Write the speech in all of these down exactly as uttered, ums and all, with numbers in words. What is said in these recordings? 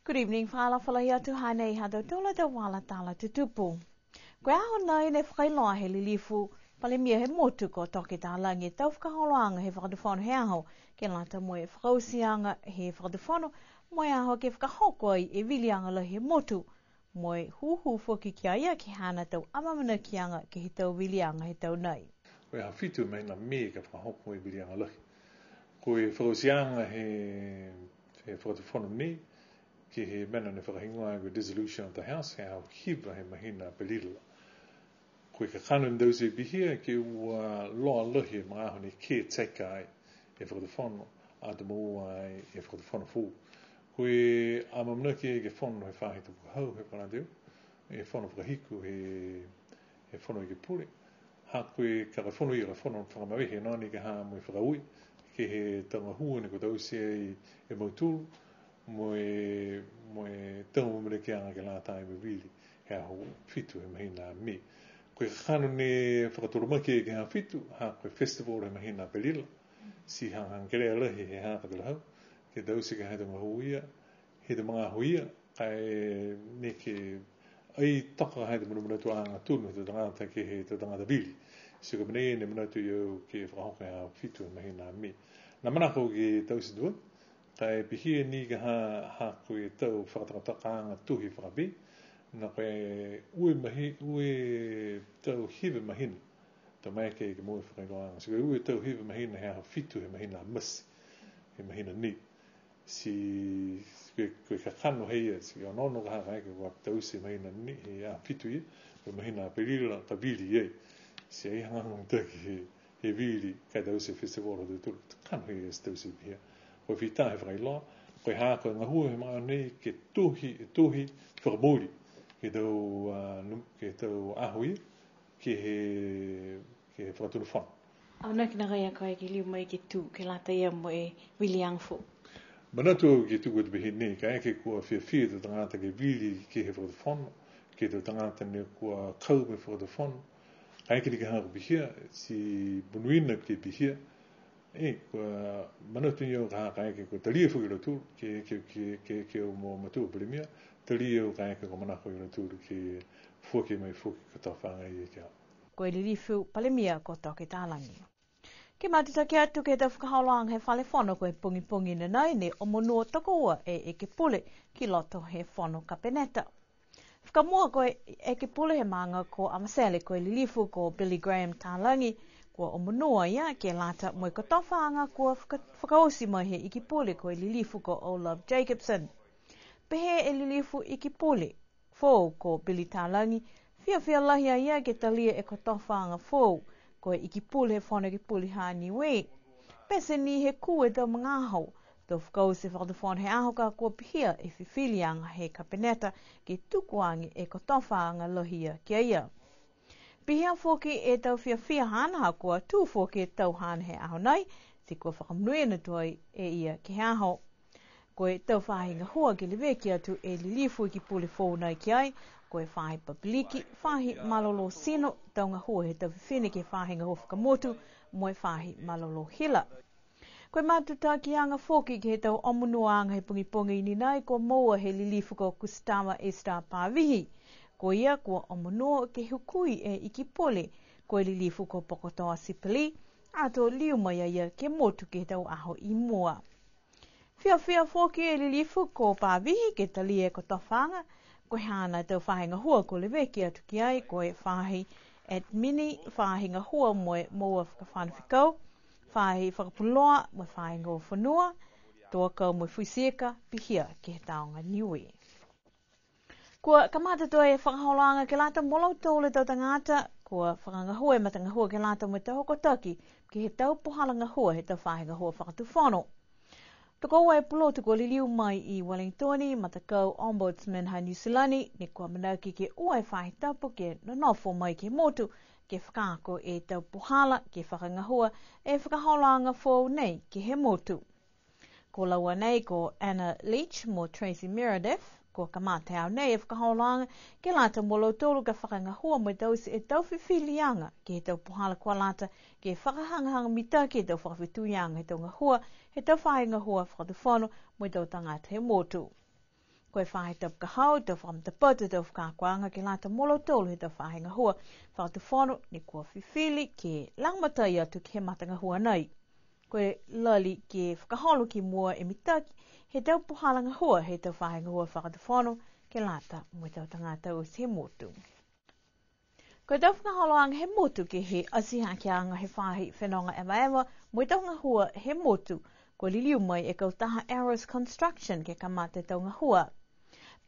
Good evening, fakaalofa lahi atu, hanei ha tautolu a tau vala tala tutupu. Ko e aho nei ne fakailoa he lilifu Palemia he motu ko Toke Talagi e tau fakaholoaga he fakatufono he aho, ke lata mo e fakaotiaga he fakatufono, mo e aho ke fakahoko ai e viliaga lahi he motu, mo e hūhū foki ki a ia ke he haana tau amaamanakiaga ke he tau viliaga he tau nei. Ko e aho fitu he mahina Me ka fakahoko e viliaga lahi. Ko e fakaotiaga he, he fakatufono nei, ke he mena ne fakahigoa ko e dissolution of the House, he aho hiva he mahina Apelila. Ko e kakano ne taute pihia ke ua loa lahi e magaaho ne caretaker ai e fakatufono, ato moua ai e fakatufono foou. Ko e amaamanaki ai ke fono he faahi tapu ka hau he Palemia, e fono fakahiku he, he Fono Ekepule. Ha ko e ka ka fono ia, ka fono fakamavehe noa ni ka ha mo e fakaaue ke he tau gahua ne kua taute ai e mautolu, mo e, mo e tau amaamanakiaga ke lata mo e vili he aho fitu he mahina Me. Ko e kakano ne fakatolomaki ke he aho fitu, ha ko e festival he mahina Apelila, ti hagahaga kelea lahi he ha ka talahau, ke taute ke he tau gahua ia, he tau magaaho ia, ka e neke ai toka he tau manamanatuaga tonu he tau tagata ke he tau tagata vili. Ti ko e mena ia ne manatu au ke fakahoko he aho fitu he mahina Me. Ne manako ke taute tuai, ka e pihia ni ka ha, ha ko e tau fakatokatokaaga tohi fakapē, ne ko e ua e mahi-, ua e tau hiva e mahina, tau maeke ke moua e fakailoaaga. Ti ko e ua e tau hiva e mahina he aho fitu he mahina Mati, he mahina nei. Ti, ko e, ko e kakano he ia, ti onoono ka ha kaeke kua taute e mahina nei, he aho fitu ia, ko e mahina Apelila ka vili ai. Ti ai hagahaga mitaki he, he vili, ka taute e festival ha tautolu, kakano he ia ti taute pihia. Ko e fita he fakailoa, ko e ha ko e gahua he magaaho nei ke tohi, tohi fakamooli ke he tau, a, nu-, ke he tau aho ia, ke he, ke he fakatufono. Amanaki nākai a koe ke liu mai ke tū, ke lata ia mo e viliaga foou? Manatu au ke tū ko e pehē nei, kaeke kua fiafia e tau tagata ke vili ke he fakatufono, ke he tau tagata ne kua kau mo e fakatufono, kaeke ni ka ha kua pihia, ti monuina ke pihia, e, kua manatu ni au ka ha kaeke kua talia foki e lautolu, ke, ke, ke, ke, ke o mo matua Palemia, talia au kaeke kua manako e lautolu ke foaki mai foki e kotofaaga ia ki a au. Ko e lilifu Palemia ko Toke Talagi. Ke matutaki atu ke he tau fakaholoaga he Fale Fono ko e pogipogi ne nai, ne omonuo tokoua e Ekepule ki loto he Fono Kapeneta. Fakamua ko e Ekepule he maaga ko Avatele ko e lilifu ko Billy Graham Talagi, kua omonuo a ia ke lata mo e kotofaaga kua faka-, fakaoti mai he Ikipule ko e lilifu ko O'Love Jacobsen. Pehē e lilifu Ikipule foou ko Billy Talagi, fiafia lahi a ia ke talia e kotofaaga foou, ko e Ikipule he Fono Ekepule ha Niue. Pete ni he kū e tau magaaho, to fakaoti e fakatufono he aho ka kua pihia e fifiliaga he Kapeneta ke tuku age e kotofaaga lahi ia ki a ia. Pihia foki e tau fiafia haana ha kua tū foki e tau haana he aho nai, ti kua fakamonuina tuai e ia ke he aho. Ko e tau faahi gahua ke leveki atu e lilifu Ikipule foou nai ki ai, ko e faahi papiliki, faahi malolō tino, tau gahua he tau fifine ke he faahi gahua fakamotu, mo e faahi malolō hila. Ko e matutakiaga foki ke he tau omonuoaga he pogipogi ni nai kua moua he lilifu ko Gustava Esther Pavihi. Ko ia kua omonuo ke hukui e Ikipule ko e lilifu ko Pokotoa Sipeli, ato liu mai a ia ke he motu ke he tau aho i mua. Fiafia foki e lilifu ko Pavihi ke talia e kotofaaga, ko e haana tau faahi gahua kua leveki atu ki ai, ko e faahi admini, faahi gahua mo e moua fakafano fekau, faahi fakapuloa mo e faahi gahua fonua, tō akau mo e futi ika, pihia ke he Tāoga Niue. Kua kamata tuai e fakaholoaga ke lata mo lautolu e tau tagata kua fakagahua e matagahua ke lata mo e tau hokotaki ke he tau puhala gahua he tau faahi gahua fakatufono. Tokoua e pulotu kua liliu mai i Wellington, matakau Ombudsman ha Niu Silani, ne kua amanaki ke ua e faahi tapu ke nonofo mai ke he motu, ke fakaako e tau puhala ke fakagahua e fakaholoaga foou nei ke he motu. Ko laua nei ko Anna Leach mo Tracy Meredith, kua kamata he aho nei e fakaholoaga ke lata mo lautolu ka fakagahua mo e taute e tau fifiliaga ke he tau puhala kua lata ke fakahagahaga mitaki e tau fakafetuiaga he tau gahua he tau faahi gahua fakatufono mo e tau tagata he motu. Ko Ko e faahi tapu ka hau, tau fakamatapatu, tau fakaakoaga ke lata mo lautolu he tau faahi gahua fakatufono ne kua fifili ke lagomatai atu ke he matagahua nei. Ko e lali ke fakaholo ki mua e mitaki he tau puhala gahua he tau faahi gahua fakatufono ke lata mo e tau tagata oti he motu. Ko e tau fakaholoaga he motu ke he ati hakeaga he faahi fenoga evaeva mo e tau gahua he motu, kua liliu mai e kautaha Arrows Construction ke kamata e tau gahua.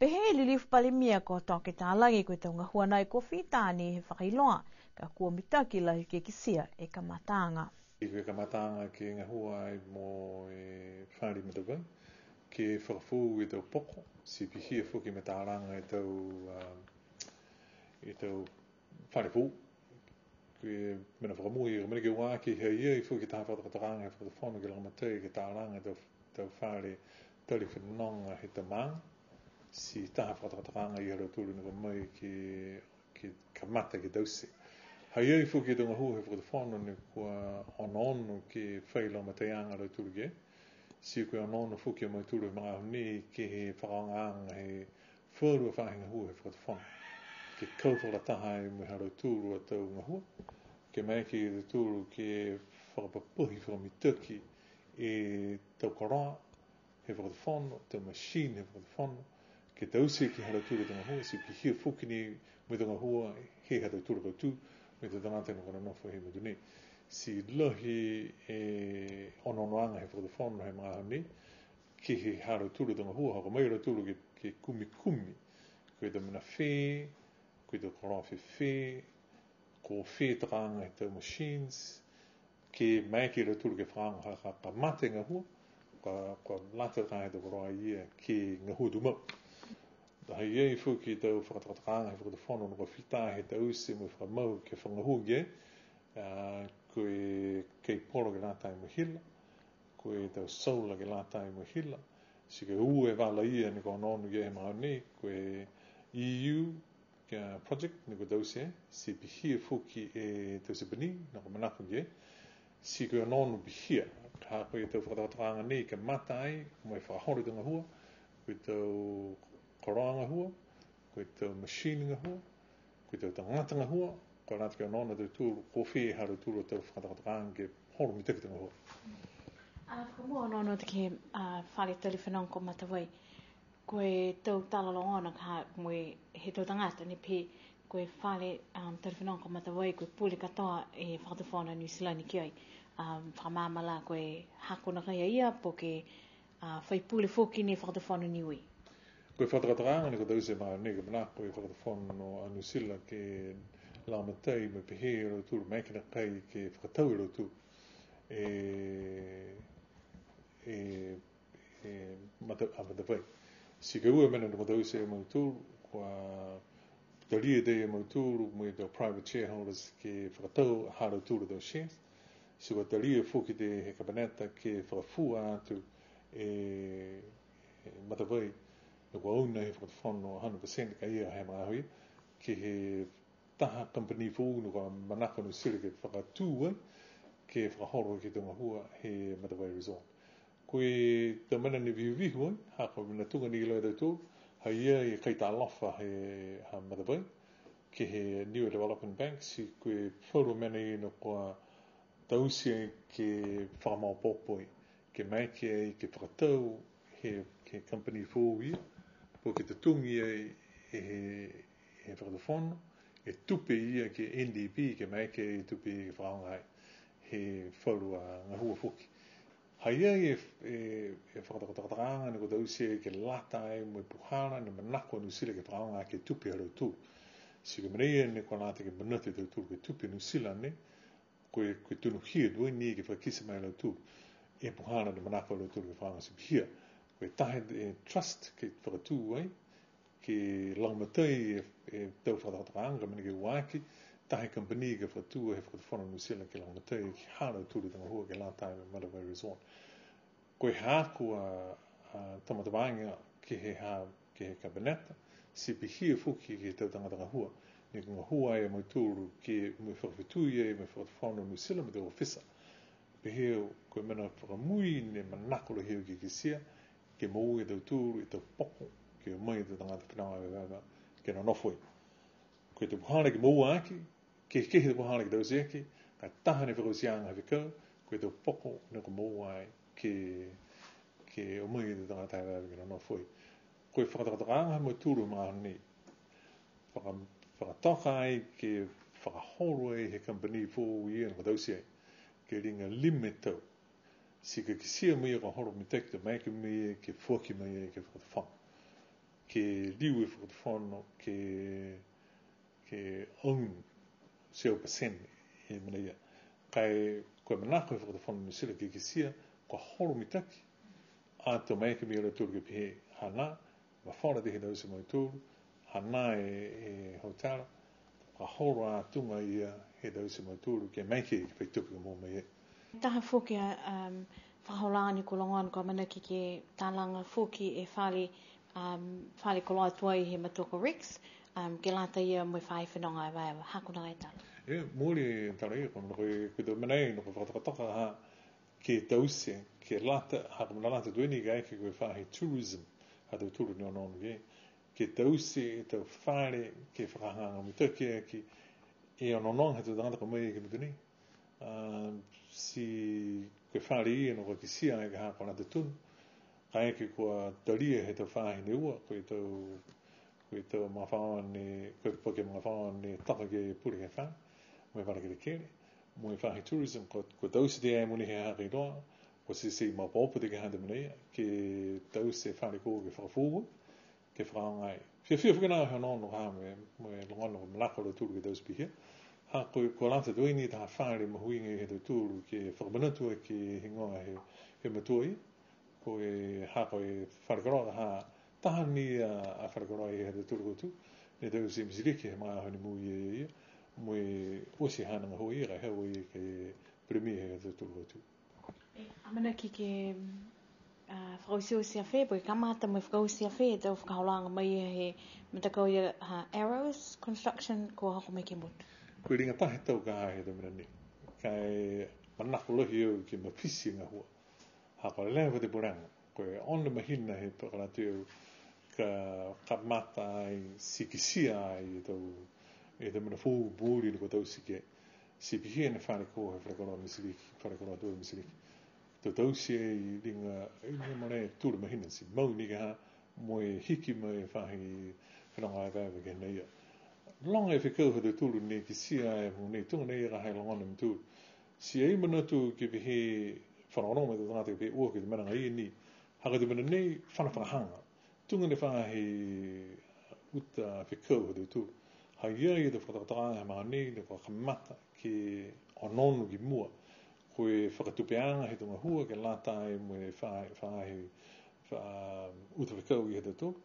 Pehē e Lilifu Palemia ko Toke Talagi, ko e tau gahua nei kua fita ni he fakailoa, ka kua mitaki lahi ke kitia e kamataaga. Ko e kamataaga ke gahua ai mo e fale Matavai, ke fakafoou e tau poko, ti pihia foki mo e talaga e tau, a, e tau fale foou. Ko e mena fakamua ia, ko e mena ke ua aki, ha i ai foki taha fakatokatokaaga he fakatufono ke lagomatai ke talaga e tau, tau fale tali fenoga he tau maaga, ti taha fakatokatokaaga ia ha lautolu ne kua mai ke, ke kamata ke taute. Ha i ai foki e tau gahua he fakatufono ne kua onoono ke fai lagomataiaga a lautolu ke, ti ko e onoono foki a mautolu he magaaho nei ke he fakaaogaaga he falu a faahi gahua he fakatufono, ke kau fakalataha ai mo e ha lautolu a tau gahua, ke maeke ia lautolu ke fakapapahi fakamitaki e tau koloa he fakatufono, tau machine he fakatufono, ke taute ke he ha lautolu a tau gahua, ti pihia foki ni mo e tau gahua he ha tautolu a kautū, mo e tau tagata ne kua nonofo he motu nei. Ti lahi e onoonoaga he fakatufono he magaaho nei, ke he ha lautolu a tau gahua, ha kua mai a lautolu ke, ke kumikumi, ko e tau mena fē, ko e tau koloa fēfē, ko fē tokaaga he tau machines, ke maeke a lautolu ke fakaaoga ha, ha, ha mate gahua, ka, kua lata ka he tau koloa ia ke gahua tumau. Ha i ai foki tau fakatokatokaaga he fakatufono ne kua fita he taute mo e fakamau ke fakagahua ke, a, ko e keipolo ke lata mo e hila, ko e tau solar ke lata mo e hila, ti ko e ua e vala ia ne kua onoono ke he magaaho nei, ko e E U, ke project ne kua taute, ti pihia foki e tau Sipanī, ne kua manako ke, ti ko e onoono pihia, ha ko e tau fakatokatokaaga nei ke kamata ai, mo e fakaholo e tau gahua, ko e tau koloa gahua, ko e tau machine gahua, ko e tau tagata gahua, kua lata ke onoono a tautolu, ko fē ha lautolu a tau fakatokatokaaga ke holo mitaki e tau gahua. A, fakamua onoono atu ke he, a, fale tali fenoga ko Matavai. Ko e tau tala logona ka ha mo e he tau tagata ne pehē ko e fale, um, tali fenoga ko Matavai, ko e pule katoa e Fakatufono a Niu Silani ki ai. Um, fakamaama la ko e hako nākai a ia, po ke, a, fai pule foki ni e Fakatufono Niue. Ko e fakatokatokaaga ne kua taute he magaaho nei, ko e manako e Fakatufono a Niu Silani ke lagomatai mo e pehē a lautolu maeke nākai ke fakatau e lautolu e, e, e Mata-, a Matavai. Ti ko e ua mena ne kua taute e mautolu, kua talia e mautolu mo e tau private shareholders ke fakatau ha lautolu a tau shares. Ti kua talia foki he Kapeneta ke fakafua atu e, e Matavai, ne kua unu he Fakatufono a hundred percent ka ia he magaaho ia, ke he taha kamupani foou ne kua manako a Niu Silani ke fakatū ai, ke fakaholo ke he tau gahua he Matavai Resort. Ko e tau mena ne vihuvihu ai, ha ko e mena tuga ni ki loto ia tautolu, ha i ai e kaitalofa he ha Matavai, ke he Niue Development Bank, ti ko e falu mena ia ne kua taute ai ke fakamaopoopo ai, ke maeke ai ke fakatau he, he kamupani foou ia, po ke totogi ai e he, he Fakatufono, e tupe ia ke N D B, ke maeke ai e tupe ia ke fakaaoga ai he falu a gahua foki. Ha i ai e, e, e fakatokatokaaga ne kua taute ai ke lata ai mo e puhala ne manako a Niu Silani ke fakaaoga ke he tupe ha lautolu. Ti ko e mena ia ne kua lata ke manatu e tautolu ke he tupe Niu Silani, ko e, ko e tonuhia tuai ni ke fakakite mai e lautolu e puhala ne manako a lautolu ke fakaaoga, ti pihia. Ko e taha e trust ke fakatū ai, ke lagomatai e, e tau fakatokatokaaga, ka mena ke ua aki, taha e kamupani ke fakatū ai he Fakatufono Niu Silani ke lagomatai ke he ha lautolu a tau gahua ke lata mo e Matavai Resort. Ko e haaku a, a, tau matapaaga ke he ha, ke he Kapeneta, ti pihia foki ke he tau tagata gahua, ne kua gahua ai a mautolu ke mo e fakafetui ai mo e Fakatufono Niu Silani mo e tau ofisa. Pehē ko e mena fakamui ne manako lahi au ke kitia, ke moua e tautolu e tau poko, ke o mai e tau tagata fenoga evaeva ke nonofo ai. Ko e tau puhala ke moua aki, kehekehe e tau puhala ke taute aki, ka e taha ni e fakaotiaga he fekau, ko e tau poko ne kua moua ai ke, ke o mai e tau tagata evaeva ke nonofo ai. Ko e fakatokatokaaga ha mautolu he magaaho nei, faka-, fakatoka ai ke fakaholo ai he kamupani foou ia ne kua taute ai, ke liga lima e tau. Ti ka kitia mai ia kua holo mitaki, to maeke mai ia ke foaki mai ai ke he fakatufono. Ke liu e fakatufono ke, ke own zero percent he mena ia. Ka e, ko e manako he fakatufono Niu Silani ke kitia kua holo mitaki, ato maeke mai a lautolu ke pehē, hanā, mafola e tau isi mautolu, hanā e, e hotel, ka holo a tuga ia he tau isi mautolu, ke maeke ke fai tupe ke moua mai ai. Taha foki a, um, fakaholoaga ne kua logona kua amanaki ke talaga foki e fale, um, fale koloa tuai he matua ko Rex, um, ke lata ia mo e faahi fenoga evaeva, ha ko e nākai tala. E, mooli e tala ia, ko e, ko e tau mena ia, ne kua fakatokatoka ha, ke taute, ke lata, ha ko e mena lata tuai ni kaeke ko e faahi tourism, ha tautolu ne onoono ke, ke taute e tau fale, ke fakahagahaga mitaki aki, e onoonoaga he tau tagata ka o mai ke he motu nei. A, ti ko e fale ia ne kua kitia ai ka ha kua lata tonu, kaeke kua talia he tau faahi ne ua, ko e tau Ko e tau magafaoa ne, ko e, po ke magafaoa ne toka ke pule ke he fale, mo e fale kelekele, mo e faahi tourism, ko, ko e taute ai mo e ha ha ke iloa, ko e teitei maopoopo ke he ha mena ia, ke taute e fale ko ke fakafoou, ke fakaaoga ai. Fiafia foki nā he onoono ka mo e, mo e logona ko e manako a lautolu ke taute pihia. Ha ko e, kua lata tuai ni taha fale mahuiga he tautolu ke fakamanatu aki e higoa he, he matua ia. Ko e ha ko e fale koloa ha, taha ni a, a fale koloa ia he ha tautolu a kautū, ne taute e Misiliki he magaaho ne moua e ia, mo e oti haana gahua ia, ka e hau a ia ke Palemia he ha tautolu a kautū. E, amanaki ke, a, fakaotioti a fē, po ke kamata mo e fakaoti a fē, e tau fakaholoaga mai he matakau ia ha Arrows Construction, kua hoko mai ke he motu. Ko e liga taha e tau ka ha he tau mena nei. Ka e manako lahi au ke mafiti e gahua. Ha kua leva e pulega, ko e ono e mahina he fakalataha ka kamata ai, ti kitia ai e tau, e tau mena foou mooli ne kua taute ki ai. Ti pihia ni e fale ko he fale koloa Misiliki, fale koloa tuai Misiliki. To taute ai liga, liga mole tolu e mahina ti mau ni ka ha mo e hiki mai e faahi fenoga evaeva ke he mena ia. Loga e fekau ha tautolu ne kitia e mogonei tuga nei ka ha e logona e mautolu. Ti ai manatu ke pehē fanogonogo mai e tau tagata ke pehē ua ke he mena agaia ni. Ha ko e tau mena nei, fana fakahaga. Tuga ni e faahi uta fekau ha tautolu. Ha i ai e tau fakatokatokaaga he magaaho nei, ne kua kamata ke onoono ki mua. Ko e fakatupeaga he tau gahua, ke lata ai mo e fa-, faahi, fa-, uta fekau ia ha tautolu.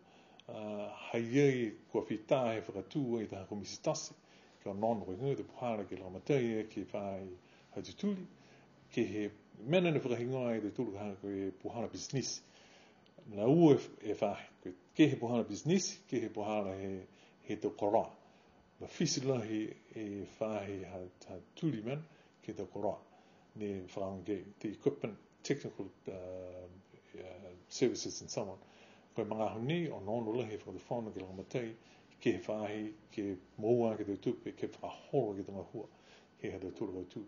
A, ha i ai kua fita he fakatū ai taha komiti tote, ke onoono ko e heigoa e tau puhala ke lagomatai aki e faahi ha tautolu, ke he mena ne fakahigoa e tautolu ka ha ko e puhala pisinisi. Nā ua e, e faahi, ko e, ke he puhala pisinisi, ke he puhala he, he tau koloa. Mafiti lahi e faahi ha, ha tautolu mena, ke he tau koloa. Ne fakaaoga ke, the equipment, technical, uh, uh, services and so on. Ko e magaaho nei, onoono lahi e fakatufono ke lagomatai, ke he faahi, ke moua ke he tau tupe, ke fakaholo ke he tau gahua, ke he ha tautolu a kautū.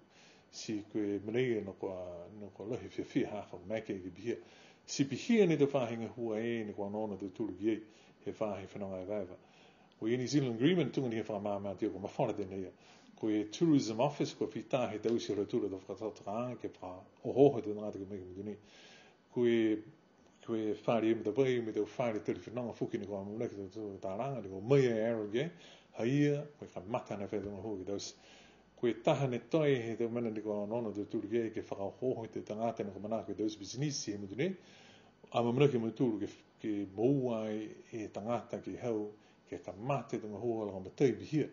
Ti ko e mena ia ne kua, ne kua lahi e fiafia ha kua maeke ke pihia. Ti pihia ni e tau faahi gahua e, ne kua onoono a tautolu ki ai, he faahi fenoga evaeva. Ko e New Zealand Agreement, tuga ni he fakamaama atu kua mafola tēnei ia. Ko e Tourism Office, kua fita he taute ha tautolu e tau fakatokatokaaga, ke fakaohooho e tau tagata ke o mai ke he motu nei. Ko e Ko e fale ia mo e tau vai, mo e tau fale tali fenoga foki ne kua amanaki ke talaga, ne kua o mai e Arrow ke, ha ia, ko e kamata ni e fai e tau gahua ke taute. Ko e taha ni e tau he tau mena ne kua onoono a tautolu ke, ke fakaohooho e tau tagata ne kua manako ke taute pisinisi he motu nei, amaamanaki a mautolu ke, ke moua ai e tagata ke hau, ke kamata e tau gahua lagomatai pihia,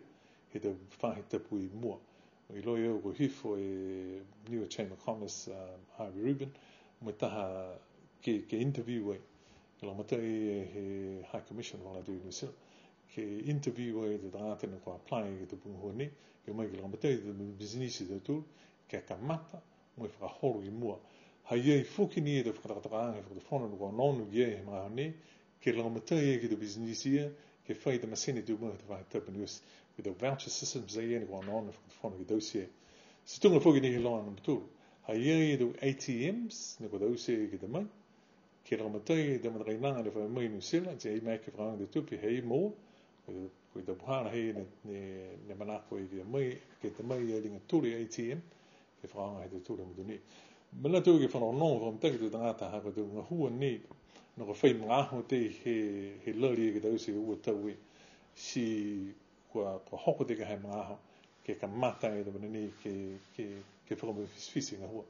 he tau faahi tapu i mua. Iloa e au kua hifo e Niua Chamber of Commerce, uh, Harvey Rubin, mo e taha ke, ke interview ai. Ke lagomatai e he High Commission fakalataha i New Zealand. Ke interview ai e tau tagata ne kua apply ke he tau puhala gahua nei, ke o mai ke lagomatai e tau business ha tautolu, ke kamata, mo e fakaholo ki mua. Ha i ai foki ni e tau fakatokatokaaga he fakatufono ne kua onoono ki ai he magaaho nei, Ke lagomatai e ke he tau pisinisi ia, ke fai e tau masini tumau he tau faahi tapu ne oti. Ko e tau voucher systems ia ne kua onoono e Fakatufono ke taute. Ti tuga foki ni he loga namba tolu. Ha i ai e tau A T Ms, ne kua taute ke ta mai. Ke lagomatai e tau matakainaga ne fa mai Niu Silani, ti ai maeke ke fakaaoga e tau tupe, ha i ai moua, ko e tau puhala ha i ai ne, ne, ne manako ke mai, ke ta mai e liga tolu e A T M, ke fakaaoga he tau tolu he motu nei. Manatu ke fanogonogo fakamitaki e tau tagata ha ko e tau gahua nei, ne kua fai magaaho tei he, he lali ke taute ua tau e. Ti kua, kua hoko tei ka he magaaho, ke kamata e tau mena nei, ke, ke, ke fakamafiti e gahua.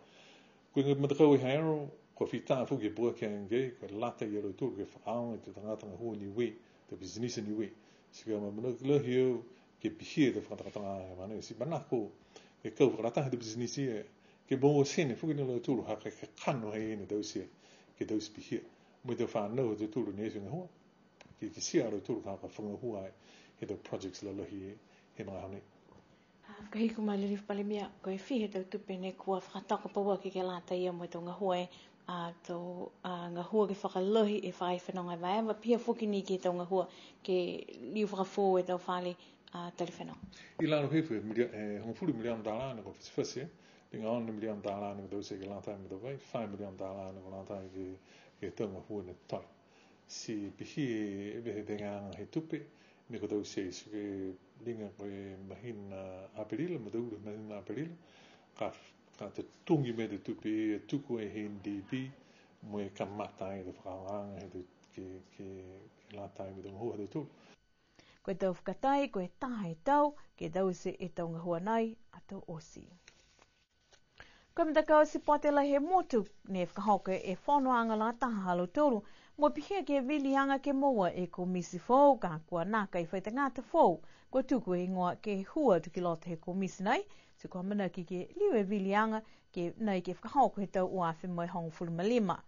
Ko e matakau i Haero, kua fita foki e puaki a Gay, kua lata ia lautolu ke fakaaoga e tau tagata gahua Niue, tau pisinisi Niue. Ti kua manako lahi au ke pihia e tau fakatokatokaaga he magaaho nei. Ti manako e kau fakalataha e tau pisinisi ia, ke moua e sene foki ni a lautolu ha ko e kakano haia ne taute, ke taute pihia. Mo e tau fanau ha tautolu ne ati gahua. Ke kitia a lautolu ka, ka fakagahua ai he tau projects lalahi he magaaho nei. A, fakahiku mai Lilifu Palemia, ko e fiha e tau tupe ne kua fakatoka pauaki ke lata ia mo e tau gahua e, a, tau, a, gahua ke fakalahi e faahi fenoga evaeva, pihia foki ni ke he tau gahua ke liu fakafoou e tau fale, a, tali fenoga. I lalo he fiha, milia-, e, hogofulu miliona tālā ne kua fasifasi, e, liga ono miliona tālā ne kua taute ke lata mo e tau vai, fā miliona tālā ne kua lata ke, ke he tau gahua ne tali. Ti pihia e veheveheaga he tupe, ne kua taute ti ko e liga ko e mahina Aperila, mataulu he mahina Aperila, ka, ka totogi mai e tupe ia tuku ai he N D B, mo e kamata ai e fakaaogaaga he tau ke, ke, ke lata mo e tau gahua ha tautolu. Ko e tau fakatai, ko e taha e tau, ke taute e tau gahua nai, ato oti. Ko e matakau sipote lahi he motu, ne fakahoko e fonoaga lagataha ha lautolu, mo e pihia ke he viliaga ke moua e komiti foou, ka kua nākai fai tagata foou, kua tuku e higoa ke hū atu ki loto he komiti nai, ti kua amanaki ke liu e viliaga, ke nai ke fakahoko he tau ua afe mo e hogofulu ma lima.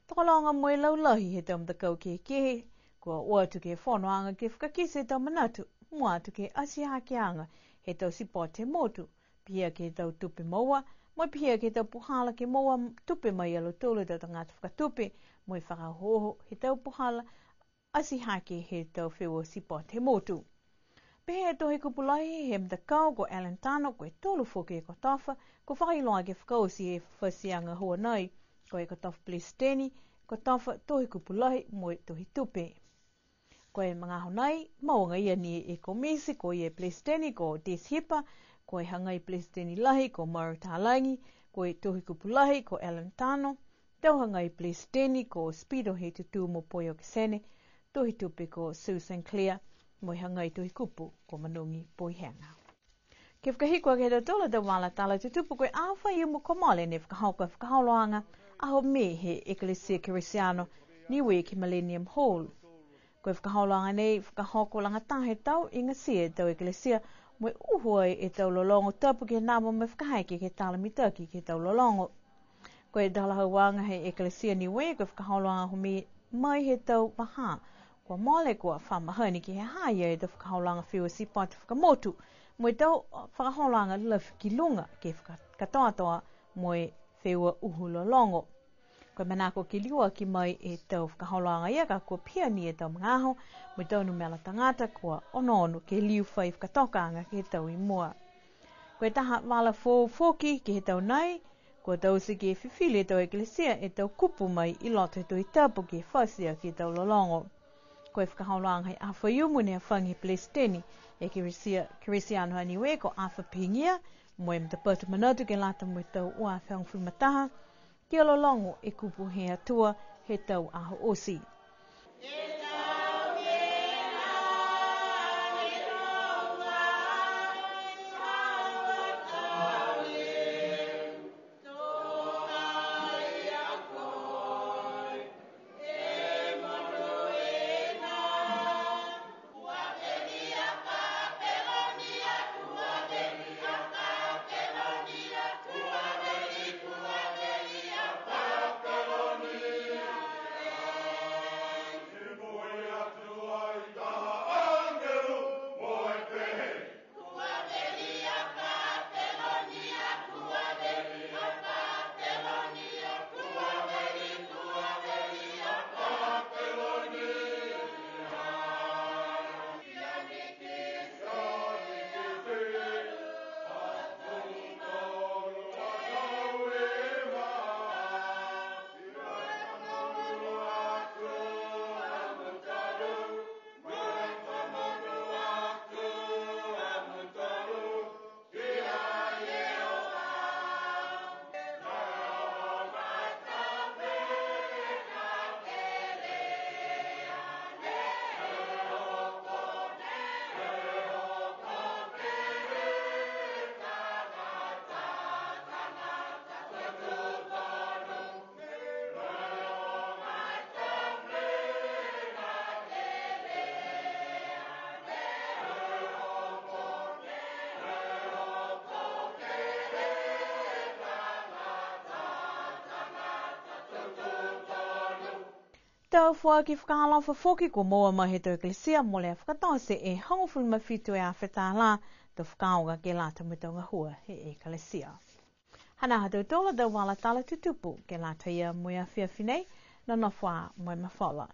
Tokologa mo e laulahi he tau matakau kehekehe, kua o atu ke he fonoaga ke fakakite e tau manatu, mua atu ke he atihakeaga he tau sipote he motu, pihia ke he tau tupe moua, mo e pihia ke he tau puhala ke moua tupe mai a lautolu e tau tagata fakatupe, mo e fakaohooho he tau puhala atihake he tau feua sipote he motu. Pehē e Tohikupu Lahi he matakau ko Alan Tano, ko e tolu foki e kotofa, kua fakailoa ke fakaoti e fafatiaga gahua nai, ko e kotofa Pelesiteni, kotofa Tohikupu Lahi mo e Tohi Tupe. Ko e magaaho nai, mau agaia ni e komiti, ko e Pelesiteni ko Des Hipa, ko e hagai Pelesiteni Lahi ko Maru Talagi, ko e Tohikupu Lahi ko Alan Tano, tau hagai Pelesiteni ko Speedo Hetutu mo Poi Okesene, Tohi Tupe ko Sue Sinclair, mo e hagai Tohikupu ko Manogi Poihega. Ke fakahiku aki he tautolu a tau vala tala tutupu, ko e aho Faiumu kua mole ne fakahoko e fakaholoaga Aho Mē he Ekalesia Kerisiano Niue ke he Millennium Hall. Ko e fakaholoaga nei fakahoko lagataha he tau, igatia e tau ekalesia, mo e uhu ai e tau lologo tapu ke he nava mo e fakaheke ke he tala mitaki ke he tau lologo. Ko e talahauaga he Ekalesia Niue, ko e fakaholoaga Aho Mē mai he tau vahā kua mole, kua fa mahani ke he ha ha ia e tau fakaholoaga feua sipote fakamotu, mo e tau fakaholoaga lafi ki luga ke fakakatoatoa mo e feua uhu lologo. Ko e manako ke liuaki mai e tau fakaholoaga ia ka kua pihia ni e tau magaaho, mo e tau numela tagata kua onoono ke liu fai fakatokaaga ke he tau i mua. Ko e taha vala foou foki ke he tau nai, kua taute ke fifili e tau ekalesia e tau kupu mai i loto he Tohi Tapu ke fati aki e tau lologo. Ko e fakaholoaga he aho Faiumu ne hafagi he Pelesiteni e Ekalesia Kerisiano ha Niue ko Arthur Pihigia, mo e matapatu manatu ke lata mo e tau ua afe hogofulu ma taha, kia lologo e kupu he Atua he tau aho oti. Tau foaki fakaalofa foki kua moua mai he tau ekalesia mo e fakatote e hogofulu ma fitu e afe tālā, to fakaaoga ke lata mo e tau gahua he ekalesia. Hanā ha tautolu a tau vala tala tutupu ke lata ia mo e afiafi nei, nonofo ā mo e mafola.